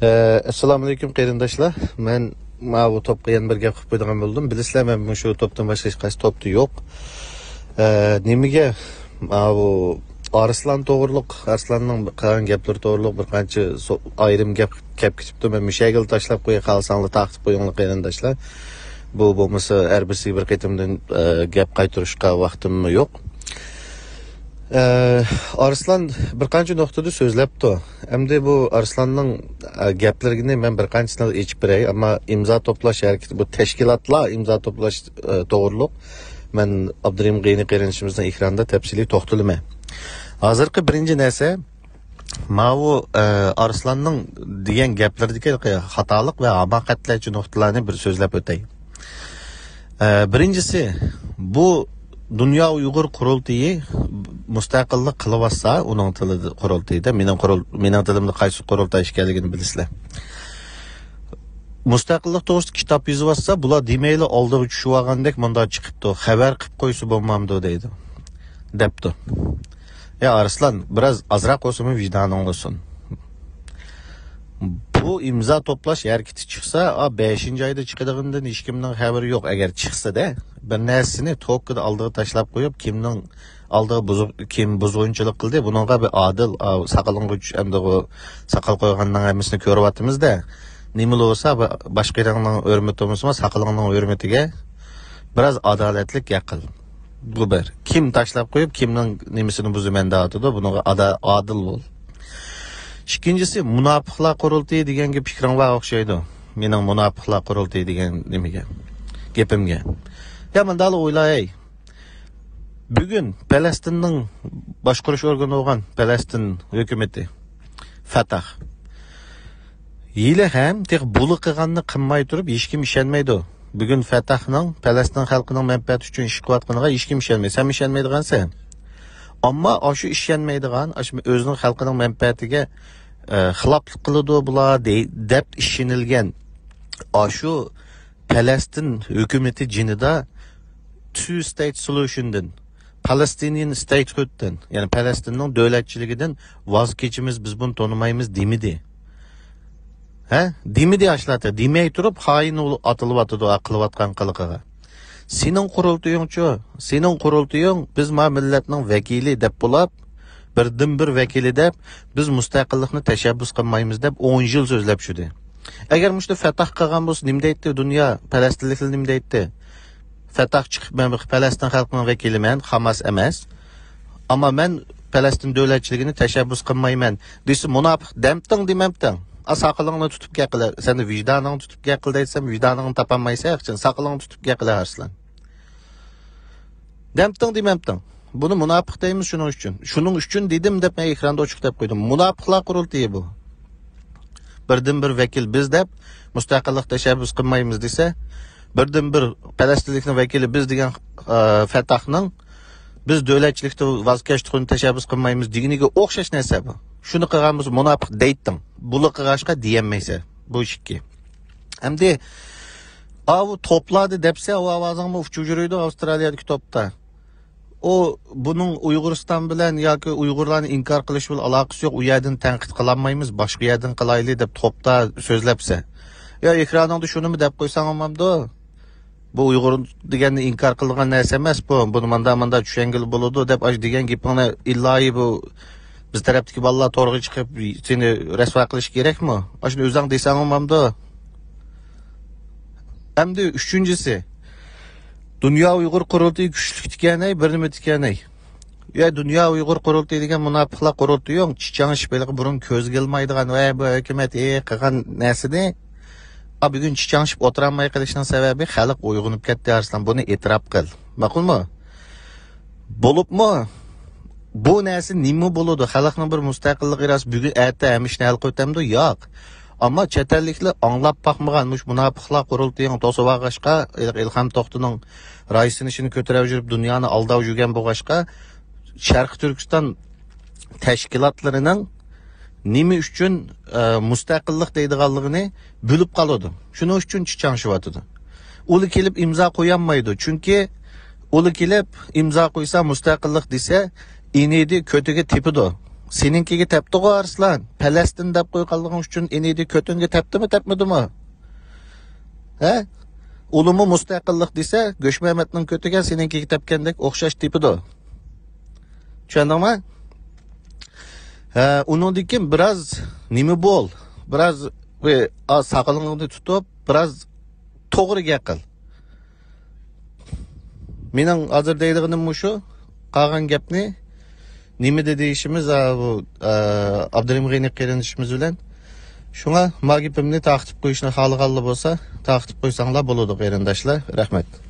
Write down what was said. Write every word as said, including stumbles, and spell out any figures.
ئەسسالامۇئەلەيكۇم قېرىنداشلار. مەن ماۋۇ توپقا يەنە بىر گەپ قىلىپ قويىدىغان بولدۇم. بىلىسىلەر، مەن مۇشۇ توپتىن باشقا ھېچقايسى توپتا يوق. ئە، نېمىگە ماۋۇ ئارسلان توغرۇلۇق، ئارسلاننىڭ قىلغان گەپلىرى توغرۇلۇق بىر قانچە سو-، ئايرىم گەپ كەپ كېتىپتۇ. مەن مۇشۇ يەرگىلا تاشلاپ قوياي، خالىساڭلار تارقىتىپ قويۇڭلار قېرىنداشلار. بۇ بولمىسا ھەر بىرسىگە بىر قېتىمدىن، ئە، گەپ قايتۇرۇشقا ۋاقتىممۇ يوق. ئە، ئارسلان بىر قانچە نۇقتىدا سۆزلەپتۇ. ئەمدى بۇ ئارسلاننىڭ، ئە، گەپلىرىنى مەن بىر قانچىسىنى ئېچىپ بېرەي. ئەمما ئىمزا توپلاش ھەرىكىتى، بۇ تەشكىلاتلار ئىمزا توپلاش، ئە، توغرۇلۇق مەن ئابدۇرېھىم غېنى قېرىندىشىمىزنىڭ ئېكرانىدا تەپسىلىي توختىلىمەن. ھازىرقى بىرىنچى نەرسە، ماۋۇ، ئە، ئارسلاننىڭ دېگەن گەپلىرىدىكى خاتالىق ۋە ھاماقەتلەرچە نۇقتىلارنى بىر سۆزلەپ ئۆتەي. ئە، بىرىنچىسى، بۇ دۇنيا ئۇيغۇر قۇرۇلتىيى مۇستەقىللىق قىلىۋاتسا، ئۇنىڭ تىلىدا قۇرۇلتىيىدا، مېنىڭ قۇرۇل-، مېنىڭ تىلىمدا قايسى قۇرۇلتاي ئىكەنلىكىنى بىلىسىلەر. مۇستەقىللىق توغرىسىدا كىتاب يېزىۋاتسا، بۇلار دېمەيلا ئالدىغا چۈشۈۋالغاندەك مۇنداق چىقىپتۇ، خەۋەر قىلىپ قويسا بولمامدۇ دەيدۇ، دەپتۇ. يا ئارسلان، بىراز ئازراق بولسىمۇ ۋىجدانىڭ بولسۇن. بۇ ئىمزا توپلاش ھەرىكىتى چىقسا، ئا، بەشىنچى ئايدا چىقىدىغىنىدىن ھېچكىمنىڭ خەۋىرى يوق. ئەگەر چىقسىدە، بىر نەرسىنى توكىدا ئالدىغا تاشلاپ قويۇپ، كىمنىڭ ئالدىغا بۇزۇ-، كىم بۇزغۇنچىلىق قىلدى، بۇنىڭغا بىر ئادىل، ئا، ساقىلىڭغا چۈش-، ئەمدى بۇ ساقال قويغاننىڭ ھەممىسىنى كۆرۈۋاتىمىز-دە. نېمىلا بولسا، بۇ باشقىلارنىڭ ھۆرمىتى بولمىسىمۇ، ساقىلىڭنىڭ ھۆرمىتىگە بىراز ئادالەتلىك گەپ قىل. بۇ بىر. كىم تاشلاپ قويۇپ، كىمنىڭ نېمىسىنى بۇزىمەن دەۋاتىدۇ، بۇنىڭغا ئادا-، ئادىل بول. ئىككىنچىسى، مۇناپىقلار قۇرۇلتىيى دېگەن گەپ پىكرىڭ بار ئوخشايدۇ. مېنىڭ مۇناپىقلار قۇرۇلتىيى دېگەن نېمىگە، گېپىمگە. يا مۇنداقلا ئويلاي. بۈگۈن پەلەستىننىڭ باشقۇرۇش ئورگىنى بولغان پەلەستىن ھۆكۈمىتى، فەتاھ، ھېلىھەم تېخى بۇلا قىلغاننى قىلماي تۇرۇپ ھېچكىم ئىشەنمەيدۇ. بۈگۈن فەتاھنىڭ پەلەستىن خەلقىنىڭ مەنپەئەتى ئۈچۈن ئىش قىلىۋاتقىنىغا ھېچكىم ئىشەنمەيدۇ. سەنمۇ ئىشەنمەيدىغانسەن. ئەمما ئاشۇ ئىشەنمەيدىغان، ئاشۇ ئۆزىنىڭ خەلقىنىڭ مەنپەئەتىگە، ئە، خىلاپلىق قىلىدۇ بۇلار دەي-، دەپ ئىشىنىلگەن ئاشۇ پەلەستىن ھۆكۈمىتى جېنىدا two state solution دىن، Palestinian statehood تىن، يەنى پەلەستىننىڭ دۆلەتچىلىكىدىن ۋاز كېچىمىز، بىز بۇنى تونۇمايمىز دېمىدى. ھە؟ دېمىدى ئاشۇلاردا. دېمەي تۇرۇپ خائىن ئۇل-، ئاتىلىۋاتىدۇ، ئا، قىلىۋاتقان قىلىقىغا. سېنىڭ قۇرۇلتىيىڭچۇ؟ سېنىڭ قۇرۇلتىيىڭ، بىز ما مىللەتنىڭ ۋەكىلى دەپ بولاپ، بىردىنبىر ۋەكىلى دەپ، بىز مۇستەقىللىقنى تەشەببۇس قىلمايمىز دەپ ئون يىل سۆزلەپ يۈردى. ئەگەر مۇشۇنى فەتاھ قىلغان بولسا نېمە دەيتتى دۇنيا؟ پەلەستىنلىكلەر نېمە دەيتتى؟ فەتاھ چىقىپ، مەن بىر پەلەستىن خەلقىنىڭ ۋەكىلىمەن، خاماس ئەمەس. ئەمما مەن پەلەستىن دۆلەتچىلىكىنى تەشەببۇس قىلمايمەن دېسە، مۇناپىق دەمتىڭ دېمەمتىڭ؟ ئا، ساقىلىڭنى تۇتۇپ گەپ قىلە. سەن ۋىجدانىڭنى تۇتۇپ گەپ قىل دەيسەم، ۋىجدانىڭنى تاپالمايسەن، ساقىلىڭنى تۇتۇپ گەپ قىلە ئارسلان. دەمتىڭ دېمەمتىڭ؟ بۇنى مۇناپىق دەيمىز شۇنىڭ ئۈچۈن. شۇنىڭ ئۈچۈن دېدىم دەپ مەن ئېكراندا ئوچۇق دەپ قويدۇم. مۇناپىقلار قۇرۇلتىيى بۇ. بىردىنبىر ۋەكىل بىز دەپ مۇستەقىللىق تەشەببۇس قىلمايمىز دېسە، بىردىنبىر پەلەستىنلىكنىڭ ۋەكىلى بىز دېگەن، ئە، فەتاھنىڭ بىز دۆلەتچىلىكتىن ۋاز كەچتۇقنى تەشەببۇس قىلمايمىز دېگىنىگە ئوخشاش نەرسە بۇ. شۇنى قىلغان بولسا مۇناپىق دەيتتىڭ. بۇلا قىلغاچقا دېيەلمەيسەن. بۇ ئىككى. ئەمدى ئاۋۇ توپلاردا دەپسە، ئاۋۇ ئاۋازىڭمۇ ئۇچۇپ يۈرىدۇ ئاۋسترالىيەدىكى توپتا. ئۇ بۇنىڭ ئۇيغۇرىستان بىلەن ياكى ئۇيغۇرلارنى ئىنكار قىلىش بىلەن ئالاقىسى يوق، ئۇ يەردىن تەنقىد قىلالمايمىز، باشقا يەردىن قىلايلى دەپ توپتا سۆزلەپسە. يا ئېكرانىڭدا شۇنىمۇ دەپ قويساڭ بولمامدۇ؟ بۇ ئۇيغۇر دېگەننى ئىنكار قىلىدىغان نەرسە ئەمەس بۇ. بۇنى ماندا ماندا چۈشەنگىلى بولىدۇ دەپ ئاشۇ دېگەن گېپىڭنى ئىلايى بۇ بىز تەرەپتىكى بالىلار تورغا چىقىپ سېنى رەسۋا قىلىش كېرەكمۇ؟ ئاشۇنى ئۆزۈڭ دېسەڭ بولمامدۇ؟ ئەمدى ئۈچىنچىسى، دۇنيا ئۇيغۇر قۇرۇلتىيى كۈچلۈك تىكەنەي، بىر نېمە تىكەنەي. يا دۇنيا ئۇيغۇر قۇرۇلتىيى دېگەن مۇناپىقلار قۇرۇلتىيىڭ، چىچاڭشىپ ھېلىقى بۇرۇن كۆزگە ئىلمايدىغان ۋە بۇ ھۆكۈمەت ئى قىلغان نەرسىنى، ئا، بۈگۈن چىچاڭشىپ ئولتۇرالماي قېلىشنىڭ سەۋەبى خەلق ئويغىنىپ كەتتى ئارسلان، بۇنى ئېتىراپ قىل. ماقۇلمۇ؟ بولۇپمۇ بۇ نەرسە نېمە بولىدۇ؟ خەلقنىڭ بىر مۇستەقىللىق ئىرادىسى بۈگۈن ئەتە ھەممە ئىشنى ھەل قىلىۋېتەمدۇ؟ ياق. ئەمما چەت ئەللىكلەر ئاڭلاپ باقمىغان مۇشۇ مۇناپىقلار قۇرۇلتىيىنى توسۇۋالغاچقا، ئىلغام توختىنىڭ رايسىنىشىنى كۆتۈرۈپ يۈرۈپ دۇنيانى ئالداپ يۈرگەن بولغاچقا، شەرقىي تۈركىستان تەشكىلاتلىرىنىڭ نېمە ئۈچۈن، ئە، مۇستەقىللىق دەيدىغانلىقىنى بىلىپ قالىدۇ. شۇنىڭ ئۈچۈن چىچاڭشىۋاتىدۇ. ئۇلار كېلىپ ئىمزا قويالمايدۇ. چۈنكى ئۇلار كېلىپ ئىمزا قويسا، مۇستەقىللىق دېسە، ئېنىدى كۆتىگە تېپىدۇ. سېنىڭكىگە تەپتىغۇ ئارسلان. پەلەستىن دەپ قويغانلىقىڭ ئۈچۈن ئېنىدى كۆتۈڭگە تەپتىمۇ، تەپمىدىمۇ؟ ھە؟ ئۇلىمۇ مۇستەقىللىق دېسە، گۆشمەمەتنىڭ كۆتىگە سېنىڭكىگە تەپكەندەك ئوخشاش تېپىدۇ. چۈشەندىڭمۇ؟ ھە، ئۇنىڭدىن كېيىن بىراز نېمە بول، بىراز بىر ئاز ساقىلىڭنى تۇتۇپ، بىراز توغرا گەپ قىل. مېنىڭ ھازىر دەيدىغىنىم مۇشۇ. قالغان گەپنى نېمىدە دېيىشىمىز، ئا، بۇ، ئا، ئابدۇرېھىم غېنى قېرىندىشىمىز بىلەن. شۇڭا ما گېپىمنى تارقىتىپ قويۇشنى خالىغانلار بولسا، تارقىتىپ قويساڭلار بولىدۇ، قېرىنداشلار. رەھمەت.